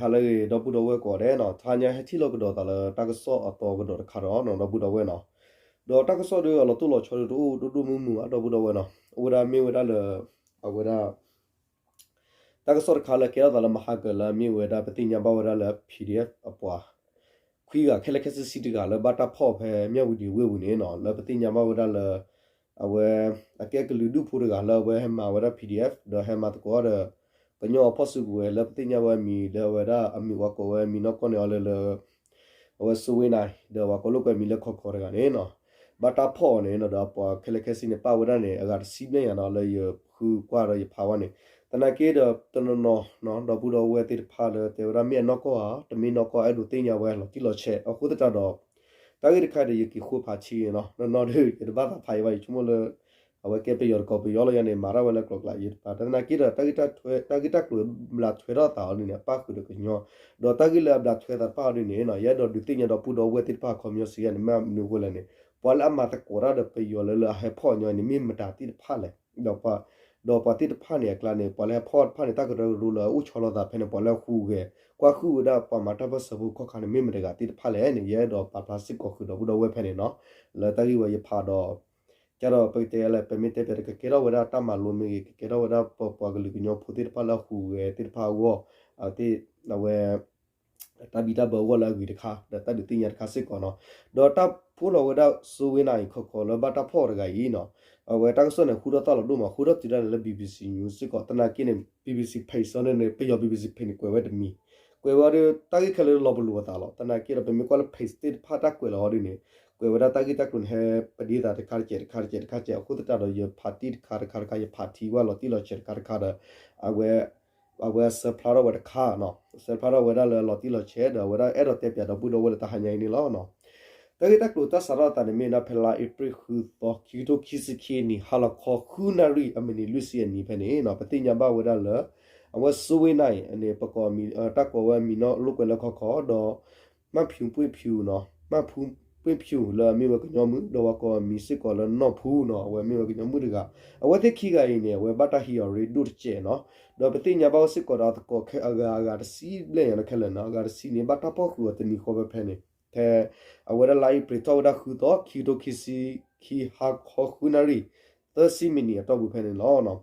ဟါလၢအဂ့ၤ ဒီပုၢ်ဒီဝဲၢ်ကိးဂၤဒဲးနီၤ, တဟါညါဟဲထံၣ်လိာ်ကဒီးသးလၢတၢ်ကစီၣ်အသီကဒီးတခါဒီးနီၤ ဒီပုၢ်ဒီဝဲၢ်နီၤ, ဒီးတၢ်ကစီၣ်ဒီးအလီၤတိၢ်လီၤဆီဒီးတအိၣ်ဒိၣ်ဒိၣ်မုၢ်မုၢ်ဘၣ် ဒီပုၢ်ဒီဝဲၢ်နီၤ, အိၣ်ဝဲဒၣ်မ့ၢ်ဝဲဒၣ်လၢ အဝဲဒၣ် တၢ်ကစီၣ်တခါလၢကဲထီၣ်သးလၢမဟါကၢၤလၢအမ့ၢ်ဝဲဒၣ် ပသ့ၣ်ညါဘၣ်ဝဲဒၣ်လၢ PDF အပှၤ ခွံဂၤ ခဲလၢာ်ခဲဆ့ဆံတဂၤ လၢဘၣ်တၢ်ဖီၣ်ဖဲမၠၣ်ဝံၤဒံၤဝ့ၢ်ပူၤန့ၣ်နီၤ, လၢပသ့ၣ်ညါဘၣ်ဝဲဒၣ်လၢ အဝဲ အကဲကလုာ်ဒူၣ်ဖိတဂၤလၢအဝဲဟဲမၤဝဲဒၣ် PDF ဒီးဟဲမၤသကိးဒီး ကညီအဖီၣ်စုကဝဲၤလၢပသ့ၣ်ညါဝဲအမံၤလၢအဝဲဒၣ်အမံၤ ပှၤကိးဝဲအမံၤနီၢ်ကီၢ်န့ၣ်အီၤလၢလၢ အဝဲ စိဝ့နၢ် ဒီးပှၤကိးလိာ်ကွဲမံၤလၢခီခီတဂၤန့ၣ်နီၤ, ဘၣ်တၢ်ဖီၣ်အီၤန့ၣ်နီၤ ဒီးအပှၤခဲလၢာ်ခဲဆ့န့ၣ် ပၣ်ဝဲဒၣ်န့ၣ် အဂၤတဆံဘျဲၣ်ညါနီၤ လၢယဃုကွၢ်ဒီးယဖးဝဲန့ၣ်, သနာ်က့ဒီးတနီၤနီၤနီၤ ဒီပုၢ်ဒီဝဲၢ်သ့ၣ်တဖၣ်လၢတဲဝဲဒၣ်မ့ၢ်အနီၢ်ကီၢ်ဧါ တမ့ၢ်နီၢ်ကီၢ် အဲၣ်ဒိးသ့ၣ်ညါဝဲလီၤတံၢ်လီၤဆဲး အဃိသတးဒီး တၢ်ဂ့ၢ်တခါဒီးယက့ၤဃိဖးဆံနီၤ နီၢ်နီၢ်ဒီး ယတဘၣ်သးဖးအံၤဘၣ် ယဆိကမိၣ်လၢ အဝဲကဲပယီၤတကိးပယီၤလီၤယၤန့ၣ် မၤတၢ်ဝဲလၢကျိၤကျဲ ယတပာ် သနာ်က့ဒီး တၢ်ဂ့ၢ်တၢ်ကျိၤဘျးထွဲထီၣ်သးအီၤဒ်န့ၣ် အပၣ်ဃုာ်ဒီးကညီ, ဒီးတၢ်ဂ့ၢ်လၢအဘျးထွဲသးတဖၣ်အီၤဒ်န့ၣ်နီၤ ယအဲၣ်ဒိးဒုးသ့ၣ်ညါဒီပုၢ်ဒီဝဲၢ်သ့ၣ်တဖၣ်အခီပညီစံးယၤန့ၣ် မ့ၢ်မနုၤအဃိလဲၣ်န့ၣ် ပှၤလၢအမၤသကိးတၢ်ဒီးပယီၤလၢလၢအဟဲဖီၣ်ညီန့ၣ် မ့ၢ်မတၤသ့ၣ်တဖၣ်လဲၣ်, ဒီးပှၤ ဒီးပှၤသ့ၣ်တဖၣ်န့ၣ်အကျါန့ၣ် ပှၤလၢဟဲဖီၣ်တဖၣ်န့ၣ် တၢ်ကရၢကရိလၢအအိၣ်ဆီလီၤသးဖဲန့ၣ် ပှၤလၢအဟူးဂဲၤ ကွၢ်ဃုာ်ဝဲဒၣ်ပှၤမၤတၢ်ပၢၢ်ဆၢဖိခီၣ်ခါန့ၣ် မ့ၢ်မတၤတဂၤသ့ၣ်တဖၣ်လဲၣ်န့ၣ် ယအဲၣ်ဒိးပာ်ဖျါစ့ၢ်ကီးဃုာ်ဒီပုၢ်ဒီဝဲၢ်ဖဲန့ၣ်နီၤ, လၢတၢ်ဂ့ၢ်ဝဲယဖးဒီး ကဒီးပကတဲလဲၣ် ပမ့ၢ်တဲပျးတကကဲထီၣ်ဝဲဒၣ်တၢ်မၤလိမ့ၢ်ဂ့ၤ ကကဲထီၣ်ဝဲဒၣ်ပပှၤကလုာ်ကညီဖိသ့ၣ်တဖၣ်လၢအဟူးဂဲၤသ့ၣ်တဖၣ်အဂီၢ် အသ့ၣ် အဝဲ တၢ်ဘံၣ်တၢ်ဘၢအဂီၢ်လၢအဂ့ၤတခါ ဒီးတၢ်ဒုးသ့ၣ်ညါတခါစ့ၢ်ကီးနီၤ, ဒီးတၢ်ဖီၣ်လီၤဝဲဒၣ်စိဝ့နၢ်အံၤခီခီလၢဘၣ်တၢ်ဖီၣ်တဂၤအံၤနီၤ, အဝဲတၢ်ကစီၣ်န့ၣ် ဃူထီၣ်သၣ်လီၤဒိၣ်မး ဃူထီၣ်တုၤဒၣ်လဲာ်လၢ BBC News စ့ၢ်ကီး သနာ်က့န့ၣ် BBC Page အီၤန့ၣ် ပယီၤ BBC Page န့ၣ် ကွဲးဝဲတမံၤ, ကွဲးဝဲဒီးတၢ်ဂ့ၢ်ခဲလၢာ်လီၤပလိာ်အသးလီၤ, သနာ်က့ဒီး ပမ့ၢ်ကွၢ်လၢ Page သ့ၣ်တဖၣ်တၢ်ကွဲးလီၤအီၤဒ်န့ၣ် ကွဲးဝဲဒၣ်တၢ်ဂ့ၢ်တၢ်ကျိၤန့ၣ် ဟဲပဒ့သးတခါတကဲးတခါတကဲးတခါတကဲး အဃိသတးဒီး ယဖးတံၢ်တခါတခါတခါ ယဖးထံဝဲလီၤတံၢ်လီၤဆဲးတခါတခါဒီး အဝဲ အဝဲဆဲးဖျါထီၣ်ဝဲတခါနီၤ, ဆဲးဖျါထီၣ်ဝဲဒၣ်လၢလီၤတံၢ်လီၤဆဲးဒီး အဝဲဒၣ်အဲၣ်ဒိးတဲပျးဒီပုၢ်ဒီဝဲၢ်လၢတဟါညါအံၤန့ၣ်လီၤ. တၢ်ဂ့ၢ်တၢ်ကျိၤတၢ်စးထီၣ်အသးန့ၣ်မ့ၢ်ဝဲဒၣ်ဖဲလါအ့ဖြ့ၣ်ဃုသီ ခံကထိခံဆံခံနံၣ် ဟါလီၤခီဃုနၣ်ရံၣ်အမံးနံးလွံၢ်ဆံအနံၤဖဲန့ၣ်နီၤ ပသ့ၣ်ညါဘၣ်ဝဲဒၣ်လၢ အဝဲစိဝ့နၢ်အံၤန့ၣ် ပကိးမံၤ တၢ်ကိးဝဲမံၤနီၢ်လိာ်ကွဲလၢခီခီဒီး မၣ်ဖူးပွ့ၣ်ဖၠူးနီၤ, မၣ်ဖူးပွ့ၣ်ဖၠူးလၢအမ့ၢ်ဝဲကညီမုၣ် ဒီးပှၤကိးအမံၤစ့ၢ်ကီးလၢနီၢ်ဖူနီၤ, အဝဲမ့ၢ်ဝဲကညီမုၣ်တဂၤ, အဝဲသ့ၣ်ခံဂၤအံၤန့ၣ် အဝဲဘၣ်တၢ်ဟံးအီၤရ့ဒိၣ်တစဲးနီၤ, ဒီးပသ့ၣ်ညါဘၣ်စ့ၢ်ကီးဒီးအသကိးအဂၤအဂၤတဆံဘျဲၣ်ညါနီၤခဲလၢာ်နီၤ, အဂၤတဆံန့ၣ် ဘၣ်တၢ်ဖီၣ်ဃုာ်အီၤတနံၤဃီဖဲဖဲန့ၣ်, ဖဲ အဝဲဒၣ်လါအ့ဖြ့ၣ်ထီၣ်ဝဲဒၣ်ဃုသီ ခံကထိခံဆံခံ ဟါခီဃုနၣ်ရံၣ် သၢဆံမံးနံးအတီၢ်ပူၤဖဲန့ၣ်လီၤ.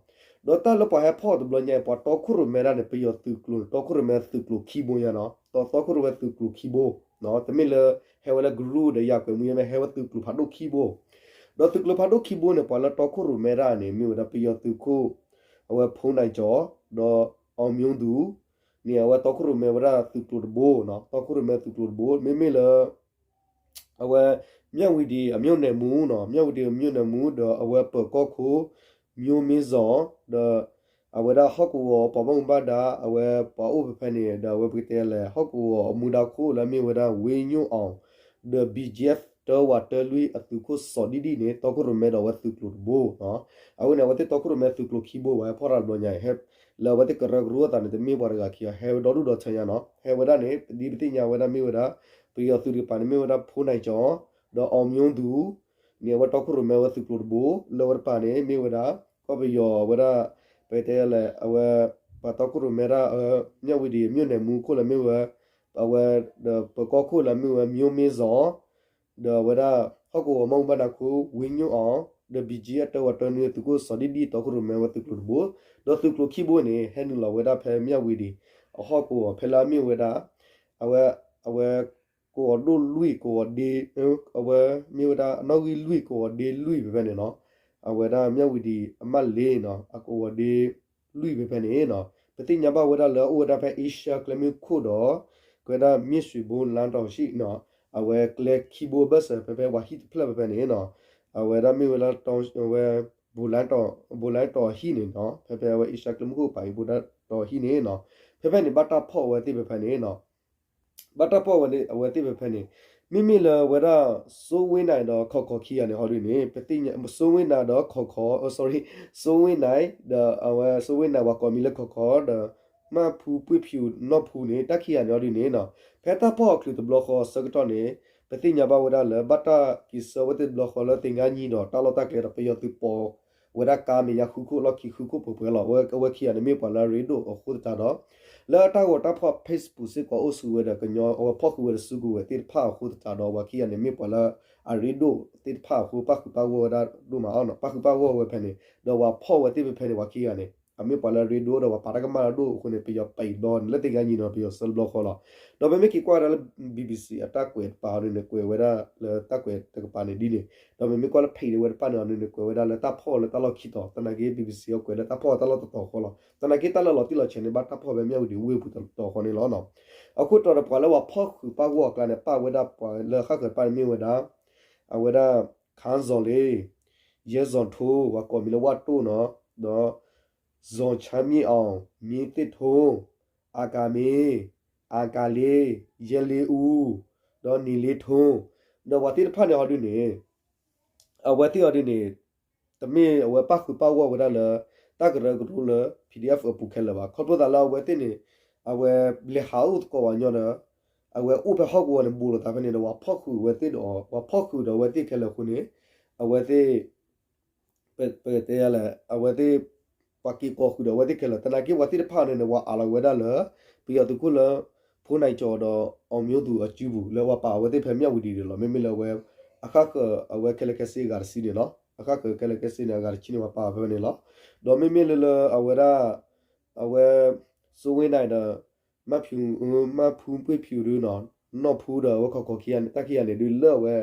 ဒီးတၢ်လၢပှၤဟဲဖီၣ်တဘျီညါအံၤ ပှၤတီခိၣ်ရိၣ်မဲဒၣ်န့ၣ် ပယီၤသုးကျိၤန့ၣ် တီခိၣ်ရိၣ်မဲသုးကျိၤခံဘိညါနီၤ, တီ တီခိၣ်ရိၣ်မဲသုးကျိၤခံဘိ, တမ့ၢ်လၢ ဟဲဝဲလၢကရူၢ်ဒီးယၤကွဲးမုၢ်ယဲၢ်မဲ ဟဲဝဲသုးကျိၤဖးဒိၣ်ခံဘိ, ဒီးသုးကျိၤဖးဒိၣ်ခံဘိန့ၣ် ပှၤလၢတီခိၣ်ရိၣ်မဲဒၣ်န့ၣ် မ့ၢ်ဝဲဒၣ်ပယီၤသုးခိၣ် အဝဲဖိနံကၠီ ဒီး အောင်မျိုးသူ န့ၣ် အဝဲတီခိၣ်ရိၣ်မဲဝဲဒၣ်သုးကျိၤတဘိနီၤ, တီခိၣ်ရိၣ်မဲသုးကျိၤတဘိ မ့မ့ၢ်လၢ အဝဲ မြဝတီအမြို့နယ်မှူးနီၤ, မြဝတီမြို့နယ်မှူး ဒီးအဝဲပၢၤကီၢ်ခိၣ် မျိုးမင်းဇော် ဒီး အဝဲဒၣ်ဟီၣ်ကဝီၤပှၤဘၣ်မူဘၣ်ဒါ အဝဲပှၤအိၣ်ဖဲဖဲန့ၣ် ဒီးအဝဲပကတဲလဲၣ် ဟီၣ်ကဝီၤအမူဒါခိၣ်လၢအမ့ၢ်ဝဲဒၣ် ဝင်းညို့အောင် ဒီး BGF တၢဝးတၢလွံၢ်အသုးခိၣ်စီၤဒံၣ်ဒံၣ်န့ၣ် တီခိၣ်ရိၣ်မဲဒီးအဝဲသုးကျိၤတဘိနီၤ, အဝဲန့ၣ် အဝဲသ့ၣ်တီခိၣ်ရိၣ်မဲသုးကျိၤခံဘိဘၣ် ဟဲဖီၣ်တၢ်တဘျီညါအံၤ လၢအဝဲသ့ၣ်ကရၢကရိအသးန့ၣ် တမ့ၢ်ပှၤတဂၤခံဂၤ ဟဲဝဲဒီဒူၣ်ဒီထၢညါနီၤ, ဟဲဝဲဒၣ်န့ၣ် ဒ်ပသ့ၣ်ညါဝဲဒၣ်မ့ၢ်ဝဲဒၣ် ပယီၤသုးတကပၤန့ၣ်မ့ၢ်ဝဲဒၣ် ဖိနံကၠီ ဒီး အောင်မျိုးသူ န့ၣ် အဝဲတီခိၣ်ရိၣ်မဲဝဲသုးကျိၤတဘိ လၢဝဲတပၤန့ၣ် မ့ၢ်ဝဲဒၣ် ကီၢ်ပယီၤဝဲဒၣ် ပကတဲလဲၣ် အဝဲ ပှၤတီခိၣ်ရိၣ်မဲဒၣ် မြဝတီမြို့နယ်မှူးခိၣ်လၢမ့ၢ်ဝဲ အဝဲ ဒီးပၢၤကီၢ်ခိၣ်လၢမ့ၢ်ဝဲ မျိုးမင်းဇော် ဒီးအဝဲဒၣ် ဟီၣ်ကဝီၤဘၣ်မူဘၣ်ဒါခိၣ် ဝင်းညို့အောင် ဒီး BGF တၢဝးတၢနွံသုးခိၣ်စီၤဒံၣ်ဒံၣ်တီခိၣ်ရိၣ်မဲဝဲသုးကျိၤတဘိ, ဒီးသုးကျိၤခံဘိန့ၣ် ဟဲနုာ်လီၤဝဲဒၣ်ဖဲ မြဝတီ အဟီၣ်ကဝီၤဖဲလၢအမ့ၢ်ဝဲဒၣ် အဝဲ အဝဲ ကဝီၤဒိၣ်လွံၢ် ကဝီၤဒ့ အဝဲမ့ၢ်ဝဲဒၣ် နီၣ်ဂံၢ်လွံၢ် ကဝီၤဒ့လွံၢ်ဖဲဖဲန့ၣ်နီၤ, အဝဲဒၣ် မြဝတီ အမှတ်လေးနီၤ အကဝီၤဒ့လွံၢ်ဖဲဖဲန့ၣ်နီၤ, ပသ့ၣ်ညါဘၣ်ဝဲဒၣ်လၢအအိၣ်ဝဲဒၣ်ဖဲ အ့ရှါကျဲမုၢ်ခိၣ်ဒီး ကဝဲဒၣ် မြစ်ဆွေဘုန်းလမ်းတော်ရှိ နီၤ, အဝဲကျဲခံဘိဘၢၣ်စၢၤဖဲဖဲပှၤဟံၣ်တဖျၢၣ်ဖဲဖဲန့ၣ်နီၤ, အဝဲဒၣ်မ့ၢ်ဝဲဒၣ် အဝဲ ဘိးလမ်းတော် ဘိးလမ်းတော်အဟံၣ်န့ၣ်နီၤ, ဖဲဖဲအဝဲ အ့ရှါကျဲမုၢ်ခိၣ်ပာ်အံၤ ဘိးလမ်းတော်အဟံၣ်န့ၣ်နီၤ, ဖဲဖဲန့ၣ်ဘၣ်တၢ်ဖီၣ်အဝဲသ့ၣ်ဖဲဖဲန့ၣ်နီၤ ဘၣ်တၢ်ဖီၣ်ဝဲန့ၣ် အဝဲသ့ၣ်ဖဲဖဲန့ၣ်, မ့မ့ၢ်လၢဝဲဒၣ် စိဝ့နၢ်ဒီးခီခီခံဂၤန့ၣ်ဟီဒ်န့ၣ် ပသ့ၣ်ညါ စိဝ့နၢ်ဒီးခီခီ sorry စိဝ့နၢ် ဒီးအဝဲစိဝ့နၢ်ပှၤကိးမံၤလၢခီခီ ဒီး မၣ်ဖူးပွ့ၣ်ဖၠူးနီၢ်ဖူးန့ၣ် တၢ်ခံဂၤန့ၣ်ဟီဒ်န့ၣ်နီၤ, ဖဲတၢ်ဖီၣ်အချုးတဘျီဃီအဆၢကတီၢ်န့ၣ် ပသ့ၣ်ညါဘၣ်ဝဲဒၣ်လၢ ဘၣ်တၢ်က့ၤဆှၢဝဲသ့ၣ်တဘျီဃီလၢသ့ၣ်ငါနံဒီးတၢ်လီၢ်တၢ်ကျဲဒီး ပယီၤသုးပိာ်ဝဲဒၣ်ကါမဲာ်ညါဃုခိၣ်လီၢ်ခံဃုခိၣ်ပှဲၤပှဲၤလီၤ, အဝဲခံဂၤန့ၣ်မ့ၢ်ပှၤလၢအရ့ဒိၣ်အဃိသတးဒီး လၢတၢ်ဂီၤတၢ်ဖီၣ် Facebook စ့ၢ်ကီးအိၣ်ဆူၣ်ဝဲဒီး ကညီအဝဲဖီၣ်ဃုာ်ဝဲဒီးစုကဝဲၤသ့ၣ်တဖၣ်အဃိသတးဒီး ပှၤခံဂၤန့ၣ် မ့ၢ်ပှၤလၢအရ့ဒိၣ်သ့ၣ်တဖၣ်အဃိ ပၣ်ဃုာ်ပၣ်ဂီၢ်ဝဲဒၣ်ဒိၣ်မးအီၤနီၤ. ပၣ်ဃုာ်ပၣ်ဂီၢ်ဝဲဖဲန့ၣ် ဒီးပှၤဖီၣ်ဝဲသ့ၣ်ဖဲဖဲန့ၣ် ပှၤခံဂၤန့ၣ် အမ့ၢ်ပှၤလၢအရ့ဒိၣ်ဒီးပှၤပာ်တၢ်ကမၣ်လၢဒိၣ်အဃိန့ၣ် ပယီၤပံၤဒီးန့ၣ် လၢသ့ၣ်ညါညီနီၤ ပယီၤဆၢတဘျီဃီလီၤ. ဒီးပမ့ၢ်က့ၤကွၢ်ဝဲဒၣ်လၢ BBC အတၢ်ကွဲးတပၤအီၤဒ်န့ၣ် ကွဲးဝဲဒၣ်လၢတၢ်ကွဲးတကပၤန့ၣ်ဒ်န့ၣ် ဒီးပမ့ၢ်ကွၢ်လၢ page ဝဲတဖၣ်န့ၣ်အီၤဒ်န့ၣ် ကွဲးဝဲဒၣ်လၢတၢ်ဖီၣ်လၢတၢ်လီၢ်ခံတီၤ သနာ်က့ BBC အီၤကွဲးလၢတၢ်ဖီၣ်တၢ်လီၢ်တတီၤဃီလီၤ. သနာ်က့တၢ်လၢလီၤတံၢ်လီၤဆဲးန့ၣ် ဘၣ်တၢ်ဖီၣ်ဝဲမၠၣ်ဝတံၤဝ့ၢ်ပူၤတတီၤဃီန့ၣ်လီၤ. အဃိသတးဒီးပှၤလၢပှၤဖီၣ်ဃုာ်ပၣ်ဂီၢ်အကျါန့ၣ် ပၣ်ဝဲဒၣ်ပှၤလၢဃၣ်ဃၢၤတဖၣ်န့ၣ်မ့ၢ်ဝဲဒၣ် အဝဲဒၣ် ခါစီၤလ့ ယဲၢ်စီၤထိ ပှၤကိးမံၤလၢဝၣ်တိၣ်နီၤ ဒီး စီၤဆါမ့ၣ်အီၤ မ့ၢ်သ့ၣ်ထိ အကၤမ့ၢ် အကၤလ့ ယဲၢ်လ့အူ ဒီးနံၤလ့ထိ ဒီးပှၤသ့ၣ်တဖၣ်န့ၣ်အီၤဒ်န့ၣ် အဝဲသ့ၣ်အီၤဒ်န့ၣ် တမ့ၢ်အဝဲပၣ်ဃုာ်ပၣ်ဂီၢ်ဝဲဒၣ်လၢ တၢ်ကရၢကရိလၢ PDF အပူၤခဲလၢာ်ဘၣ်. ခီဖျိသးလၢအဝဲသ့ၣ်န့ၣ် အဝဲလဲၤဟးအိၣ်သကိးပှၤကညီဒီး အဝဲအိၣ်ဖဲဟီၣ်ကဝီၤန့ၣ် ဘူးလိာ်သးဖဲန့ၣ်ဒီး ပှၤဖီၣ်ဃုာ်အဝဲသ့ၣ်ဒီး ပှၤဖီၣ်ဃုာ်ဒီးအဝဲသ့ၣ်ခဲလၢာ်အဃိန့ၣ် အဝဲသ့ၣ် ပကတဲလဲၣ် အဝဲသ့ၣ် ပှၤက့ၤကိးဃုာ်ဒီးအဝဲသ့ၣ်ခဲလၢာ် သနာ်က့ပှၤသ့ၣ်တဖၣ်န့ၣ်န့ၣ် ပှၤအးလီၤဝဲဒၣ်လၢ ပယီၤသုးခိၣ်လၢ ဖိနၢ်ကၠီဒီး အီၣ်မၠိသူၤအစုပူၤ လၢပှၤပာ်အဝဲသ့ၣ်ဖဲမၠၣ်ဝတံၤဒၣ်လီၤ. မ့မ့ၢ်လၢအဝဲ အဃၣ်ဃၢၤအဝဲခဲလၢာ်ခဲဆ့အဂၤတဆံန့ၣ်လီၤ. အဃၣ်ဃၢၤခဲလၢာ်ခဲဆ့န့ၣ် အဂၤတဆံန့ၣ် ပှၤပာ်အီၤဖဲန့ၣ်လီၤ. ဒီးမ့မ့ၢ်လၢလၢအဝဲဒၣ် အဝဲ စိဝ့နၤဒီး မၣ်ဖူပ့ၣ်ဖၠူးဒုနီၤ နီၢ်ဖူဒီးအဝဲခီခီခံဂၤန့ၣ် တၢ်ခံဂၤန့ၣ်ဒုလၢအဝဲ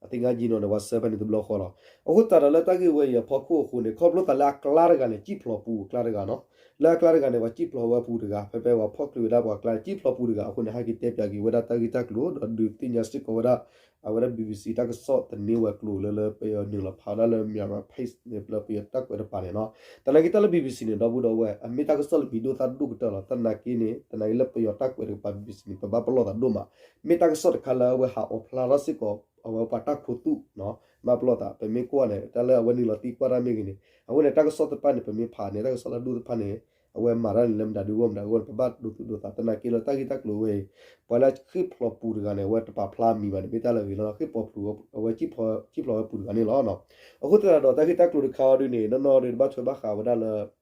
အသ့ၣ်ညါကံနီၤန့ၣ် ပှၤစၢဖဲန့ၣ်တဘျီဃီလီၤ. အဃိသတးဒီးလၢတၢ်ဂ့ၢ်ဝဲအံၤအဖီခိၣ်အဃိန့ၣ် ခီဖျိသးလၢအကျါတဂၤန့ၣ် စံၣ်ဖျိးပူၤအကျါတဂၤနီၤ လၢအကျါတဂၤန့ၣ် ပှၤစံၣ်ဖျိးဝဲပူၤတဂၤ ဖဲဖဲပှၤဖီၣ်ချုးဝဲဒၣ်ပှၤကျါ စံၣ်ဖျိးပူၤတဂၤအဃိန့ၣ် ဟဲက့ၤတဲပၠးက့ၤဝဲဒၣ်တၢ်ဂ့ၢ်တၢ်ကျိၤ ဒီးဒုးသ့ၣ်ညါစ့ၢ်ကီးဝဲဒၣ် အဝဲဒၣ် BBC တၢ်ကစီၣ်သန့ဝဲၤကျိၤလၢလၢပယီၤနုာ်လီၤဖးဝဲဒၣ်လၢ Myanmar Post န့ၣ် လၢပယီၤတၢ်ကွဲးတပၤန့ၣ်နီၤ. သနာ်က့တၢ်လၢ BBC န့ၣ် ဒီပုၢ်ဒီဝဲၢ် အမ့ၢ်တၢ်ကစီၣ်လၢမံၤဒိၣ်သၣ်ဒိၣ်ကတၢၢ်လီၤ. သနာ်က့န့ၣ် သနာ်က့လၢပယီၤတၢ်ကွဲးတကပၤ BBC န့ၣ် ပဘၣ်ပလီၢ်သးဒိၣ်မး မ့ၢ်တၢ်ကစီၣ်တခါလၢအဝဲဟးအိးဖျါထီၣ်စ့ၢ်ကီး အဝဲပှၤတၢ်ခိးသူၣ်နီၤ ဘၣ်ပလီၢ်သး ပမ့ၢ်ကွၢ်န့ၣ် တၢ်လၢအဝဲနုာ်လီၤသံကွၢ်တၢ်မ့ၢ်ဂ့ၤန့ၣ် အဃိန့ၣ် တၢ်ကစီၣ်တဖၣ်န့ၣ် ပမ့ၢ်ဖးန့ၣ် တၢ်ကစီၣ်လၢဒိၣ်တဖၣ်န့ၣ် အဝဲမၤတၢ်န့ၣ်လၢမတၤဒုဂီၢ်မတၤဂီၢ်န့ၣ် ပဘၣ်ဒိသူၣ်ဒိသး သနာ်က့လၢတၢ်ဂ့ၢ်တၢ်ကျိၤဝဲအံၤ ပှၤလၢစံၣ်ဖျိးပူၤတဂၤန့ၣ် အဝဲတပာ်ဖျါမံၤဘၣ်န့ၣ် မ့ၢ်တၢ်လၢအဂ့ၤလီၤ အဃိပှၤဖျိး အဝဲစံၣ်ဖျိးဝဲပူၤတဂၤန့ၣ်လီၤ. အဃိသတးဒီး တၢ်ဂ့ၢ်တၢ်ကျိၤတခါအီၤဒုန့ၣ် နီၢ်နီၢ်ဒုတဘၣ်ထွဲဘၣ်ဃးဝဲဒၣ်လၢ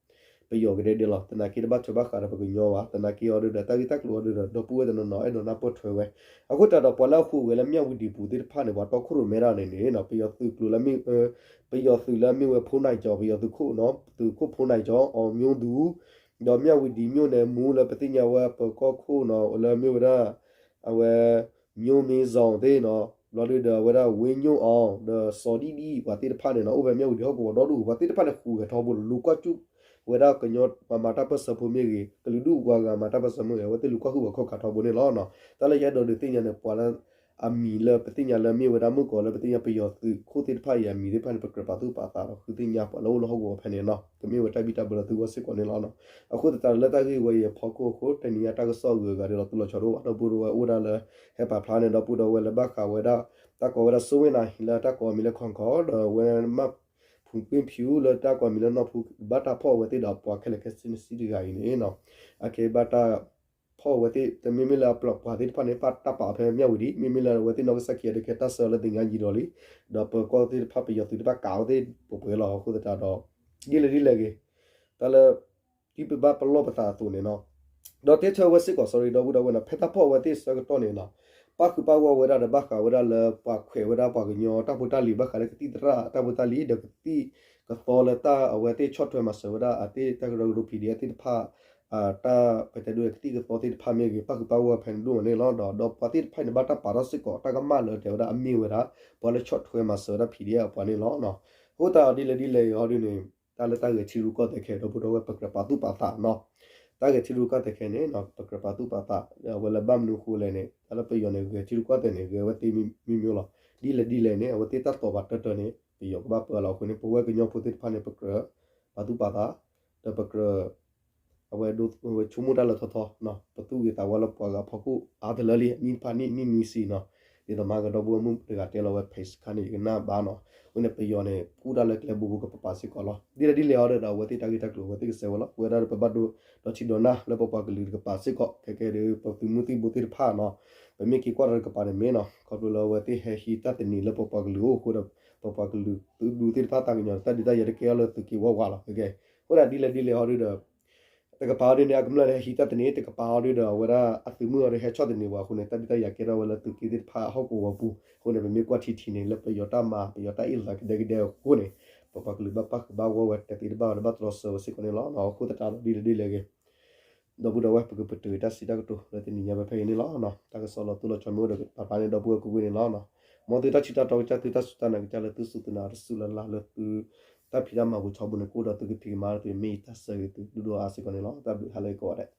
ပယီၤကဒဲကဒဲလီၤ. သနာ်က့တဘၣ်ထွဲဘၣ်ဃးဒီးပကညီဘၣ်. သနာ်က့အီၤဒုဒီး တၢ်ဂ့ၢ်တၢ်ကျိၤအီၤဒုဒီး ဒီပုၢ်ဝဲၢ်တနီၤနီၤ အဲၣ်ဒိးနၢ်ပၢၢ်ထွဲဝဲ. အဃိသတးဒီး ပှၤလၢအဃုာ်ဝဲလၢမၠၣ်ဝတံၤပူၤသ့ၣ်တဖၣ်န့ၣ် ပှၤတီခိၣ်ရိၣ်မဲဒၣ်န့ၣ်န့ၣ် ပယီၤသုးကျိၤလၢမ့ၢ် ပယီၤသုးလၢအမ့ၢ်ဝဲဖိနၢ်ကၠီ ပယီၤသုးခိၣ်နီၤ သုးခိၣ်ဖိနၢ်ကၠီ အီၣ်မၠိသူၤ ဒီးမၠၣ်ဝတံၤ မြို့နယ်မှူး လၢပသ့ၣ်ညါဝဲပၢၤကီၢ်ခိၣ်နီၤ လၢမ့ၢ်ဝဲဒၣ် အဝဲ မျိုးမင်းဇော်သ့ၣ်နီၤ ဘျီဒုဒီးအဝဲဒၣ် ဝင်းညိုအောင် ဒီးစီၤဒံၣ်ဒံၣ် ပှၤသ့ၣ်တဖၣ်န့ၣ်နီၤ အိၣ်ဖဲမၠၣ်ဝတံၤဟီၣ်ကဝီၤဒီဒူၣ် ပှၤသ့ၣ်တဖၣ်န့ၣ် ဃုာ်ဂဲၤထီဘိလီၤ လူၤကွၢ်စူၣ်ဝဲဒၣ်ကညီပှၤမၤတၢ်ပၢၢ်ဆၢဖိမ့ၢ်ဂ့ၤ ကလုာ်ဒူၣ်ပှၤဂၤမၤတၢ်ပၢၢ်ဆၢမ့ၢ်ဂ့ၤ အဝဲသ့ၣ်လူၤကွၢ်ဟုၣ်ဂဲၤခီၣ်ခးထီဘိန့ၣ်လီၤ. တၢ်လၢယအဲၣ်ဒိးဒုးသ့ၣ်ညါန့ၣ် ပှၤလၢ အမံၤလၢပသ့ၣ်ညါလၢမ့ၢ်ဝဲဒၣ်မုၣ်ကီၤလၢပသ့ၣ်ညါပယီၤသုးခိၣ်သ့ၣ်တဖၣ်အံၤ အမံၤသ့ၣ်တဖၣ်န့ၣ် ပကြၢးပာ်သူၣ်ပာ်သးဒီး ဃုသ့ၣ်ညါပှၤလၢအိၣ်လၢဟီၣ်ကဝီၤဖဲန့ၣ်နီၤ ကမ့ၢ်ဝဲတၢ်ဘံၣ်တၢ်ဘၢလၢသုဂီၢ်စ့ၢ်ကီးန့ၣ်လီၤ. အဃိသတးလၢတၢ်ဂ့ၢ်ဝဲအံၤအဖီခိၣ်အဃိ တနံၤညါတၢ်ကစီၣ်အဂုၤအဂၤဒီး လီၤသူၣ်လီၤဆီတအိၣ်ဘၣ် ဒီပုၢ်ဒီဝဲၢ်အိၣ်ဒၣ်လၢ ဟဲပာ်ဖျါန့ၣ် ဒီပုၢ်ဒီဝဲၢ်လၢဘၣ်ဃးဝဲဒၣ် တၢ်ကိးဝဲဒၣ် စိဝ့နၤ လၢတၢ်ကိးအမံၤလၢ ခီၣ်ခီၣ် ဒီးဝဲမၣ်ဖူပ့ၣ်ဖၠူး လၢတၢ်ကိးအမံၤလၢ နီၢ်ဖူ ဘၣ်တၢ်ဖီၣ်အဝဲသ့ၣ်ဒီးပှၤခဲလၢာ်ခဲဆ့န့ၣ် စံတဂၤအံၤန့ၣ်နီၤ အကဲဘၣ်တၢ် ဖီၣ်အဝဲသ့ၣ် တမ့မ့ၢ်လၢအပျီပှၤသ့ၣ်တဖၣ်န့ၣ် ဘၣ်တၢ်ပာ်အီၤဖဲမၠၣ်ဝတံၤ မ့မ့ၢ်လၢအဝဲသ့ၣ်နီၢ်ကစၢ်ခံဂၤတကဲတၢ်ဆၢအီၤလၢသ့ၣ်ညါယံၤဒီးလံ ဒီးပၢၤကီၢ်သ့ၣ်တဖၣ်ပယီၤသုးတဖၣ်ကးအဝဲသ့ၣ်ပှဲၤပှဲၤလီၤ. အဃိသတးဒီး ဒ်လဲၣ်ဒ်လဲၣ်ဂ့ၤ တၢ်လၢ ဒ်ပဘၣ်ပလီၢ်ပသးအသိးန့ၣ်နီၤ ဒီးတဲဆၢဝဲစ့ၢ်ကီး sorry ဒီပုၢ်ဒီဝဲၢ်နီၤ ဖဲတၢ်ဖီၣ်အဝဲသ့ၣ်ဆၢကတီၢ်န့ၣ်နီၤ ပၣ်ဃုာ်ပၣ်ဂီၢ်ဝဲဒၣ်ဒီးဘၣ်ဃးဝဲဒၣ်လၢပှၤခွဲးဝဲဒၣ်ပှၤကညီတၢ်ဖိတၢ်လံၤ ဘၣ်ဃးလၢကသံၣ်သရၣ်တၢ်ဖိတၢ်လံၤ ဒီးကသံၣ်ကသီလၢတၢ်အဝဲသ့ၣ်ဆီၣ်ထွဲမၤစၢၤဝဲဒၣ်အသ့ၣ်တၢ်ကရၢကရိ PDF သ့ၣ်တဖၣ် တၢ်ပတဲဒိကသံၣ်ကသီသ့ၣ်တဖၣ်မ့ၢ်ဂ့ၤ ပၣ်ဃုာ်ပၣ်ဂီၢ်ဖဲန့ၣ်ဒိၣ်မးန့ၣ်လီၤ. ဒီးဒီးပှၤသ့ၣ်တဖၣ်န့ၣ် ဘၣ်တၢ်ပာ်ထီၣ်စ့ၢ်ကီးတၢ်ကမၣ်လၢတဲဝဲဒၣ်အမ့ၢ်ဝဲဒၣ် ပှၤလၢဆီၣ်ထွဲမၤစၢၤဝဲဒၣ် PDF အပှၤန့ၣ်လီၤ. အဃိသတးဒ်လဲၣ်ဒ်လဲၣ်အံၤဟီဒုန့ၣ် တၢ်လၢတၢ်ဂဲၤထံရူၢ်ကီၢ်သဲးခဲအံၤ ဒီပုၢ်ဒီဝဲၢ်ပကြၢးပာ်သူၣ်ပာ်သးနီၤ တၢ်ဂဲၤထံရူၢ်ကီၢ်သဲးခဲအံၤန့ၣ် ပကြၢးပာ်သူၣ်ပာ်သး အဝဲလၢဘၣ်မနုၤအဃိလဲၣ်န့ၣ် တၢ်လၢပယီၤန့ၣ် ဂဲၤထံရူၢ်ကီၢ်သဲးန့ၣ် ဂဲၤဝဲသ့မံၤမံၤလီၤ. ဒ်လဲၣ်ဒ်လဲၣ်န့ၣ် အဝဲသ့ၣ်တၢ်တိာ်ပာ်တၢၢ်တၢၢ်န့ၣ် ပယီၤကဘၣ်ပၢလီၤအဃိန့ၣ် ပဝဲကညီဖိသ့ၣ်တဖၣ်န့ၣ် ပကြၢးပာ်သူၣ်ပာ်သး ဒီးပကြၢး အဝဲဒိ ဝဲဆိကမိၣ်တၢ်လၢထီထီနီၤ ပသူၣ်ဂ့ၤသးဝါလၢပှၤဂၤဖီခိၣ်အါတလၢလံ နံၣ်တဖၣ်နံၣ် နံၣ်နွံဆံနီၤ ဒ်သိးမၤကဒီပုၢ်ဝဲၢ်မုၣ်တဂၤတဲလီၤဝဲ page တခါန့ၣ် ယကနၣ်ဘၣ်နီၤ အဃိန့ၣ် ပယီၤန့ၣ် ကူၣ်တၢ်လၢကျဲဘိဘိကပၤပၤစ့ၢ်ကီးလီၤ. ဒ်လဲၣ်ဒ်လဲၣ်အီၤဒီး အဝဲသ့ၣ်တၢ်ဂ့ၢ်တၢ်ကျိၤ အဝဲသ့ၣ်ကစဲးဝဲလီၤ. ပဝဲဒၣ်ဒီးပဘၣ်ဒိ ဒီထံဒီနၢ်လၢပပှၤကလုာ်တကပၤစ့ၢ်ကီး ခဲကဲဒ်ပသုးမုၢ်သံၣ်ဘိသ့ၣ်တဖၣ်နီၤ ပမ့ၢ်က့ၤကွၢ်ဒီးတကပၤန့ၣ်မ့ၢ်နီၤ ခီဖျိလၢအဝဲသ့ၣ်ဟဲဟံးတၢ်သန့ၤလၢပပှၤကလုာ်အိၣ်အဃိဒီး ပပှၤကလုာ်သုးဒူသ့ၣ်တဖၣ်သးကညီၤ တၢ်ဒုးတၢ်ယၤတကဲအီၤလၢသုးက့ၤဝီဝါလီၤ. အဃိဒၣ်ဒ်လဲၣ်ဒ်လဲၣ်အီၤဒီး တကပၤအီၤဒ်န့ၣ် အကမျၢၢ်န့ၣ် ဟံးတၢ်တန့ၢ်, တကပၤအီၤဒ်ဒီး အဝဲဒၣ်အသုးမုၢ်အီၤဒီး ဟဲဆီၣ်တန့ၢ်ဝဲအဃိန့ၣ် တၢ်ဒုးတၢ်ယၤကဲထီၣ်ဝဲလၢသုးက့သ့ၣ်တဖၣ်ဟီၣ်ကဝီၤပူၤအဃိန့ၣ် ပမ့ၢ်ကွၢ်ထံထံန့ၣ် လၢပယီၤတၢ်မၤ ပယီၤတၢ်အ့ၣ်လိာ်သးကဒဲကဒဲအဃိန့ၣ် ပပှၤကလုာ်ဘၣ်ပၣ်ဃုာ်ဘၣ်ဂီၢ်ဝဲ တသ့တဘၣ်ဝဲဒီး ဘၣ်တြီဆၢဝဲစ့ၢ်ကီးန့ၣ်လီၤ. အဃိသတးဒီး ဒ်လဲၣ်ဒ်လဲၣ်ဂ့ၤ ဒီပုၢ်ဒီဝဲၢ် ပကပတုာ်တၢ်စံးတၢ်ကတိၤလၢတနံၤညါဝဲဖဲအံၤန့ၣ်လီၤ. တၢ်ကစီၣ်လီၤတိၢ်လီၤဆီမ့ၢ်အိၣ်ဒီး ပာ်ဖျါန့ၢ်ဒီပုၢ်ဝဲၢ်ကိးဂၤန့ၣ်လီၤ. မ်သုတၢ်ထံၣ်တၢ်တီကစၢ် သုတၢ်စူၢ်တၢ်နာ်ကစၢ်လၢသုစူၢ်သုနာ်တစူၢ်လၢ်လၢ်လၢသု တၢ်ဖံးတၢ်မၤပူၤထီဘိန့ၣ် ကအိၣ်ဒီးသုကဖံးကမၤဒီးသုမ့ၢ်ယတၢ်ဆၢဂ့ၤသု ဒိၣ်ဒိၣ်အါစ့ၢ်ကီးန့ၣ်လီၤ. တၢ်ဘျုးဟါလၢကိးဂၤဒဲး